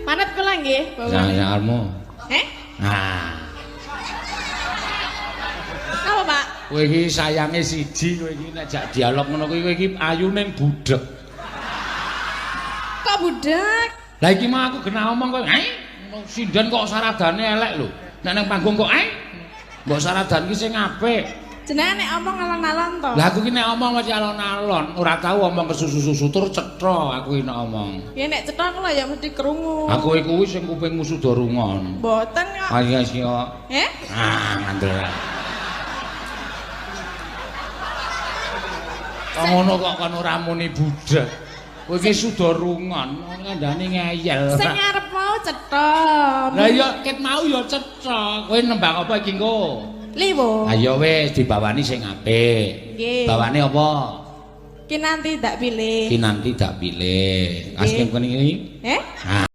Manut kula nggih, bawane. Sangarmu. Eh? Nah, Apa, Pak? Kowe iki sayange siji, kowe iki nek jak dialog ngono kuwi, kowe iki ayu ning budheg. Kok budheg? Lah iki mah aku genah omong kowe, "Eh, sinden kok saradane elek lho. Nek nang panggung kok eh mbok saradan ki sing apik." Jenengan nek omong alon-alon to. Lah aku ki nek omong mesti alon-alon, ora tau omong kesusu-susu tur cetha aku ki nek omong. Ya nek cetha kula ya mesti krungu. Aku iku wis sing kupingmu suda rungon. Mboten kok. Ayo sio. Eh? Ah, ngandel. Kok ngono kok kon ora muni budheg. Kowe iki suda rungon, ngandani ngeyel. Sing ngarep mau cetha. Lah iya ket mau ya cetha. Kowe nembang apa iki engko? Liwo. Ayo wis dibawani sing apik. Nggih. Bawane apa? Ki nanti ndak pilih. Ki nanti dak pilih. Asking kene iki. Eh? Ah.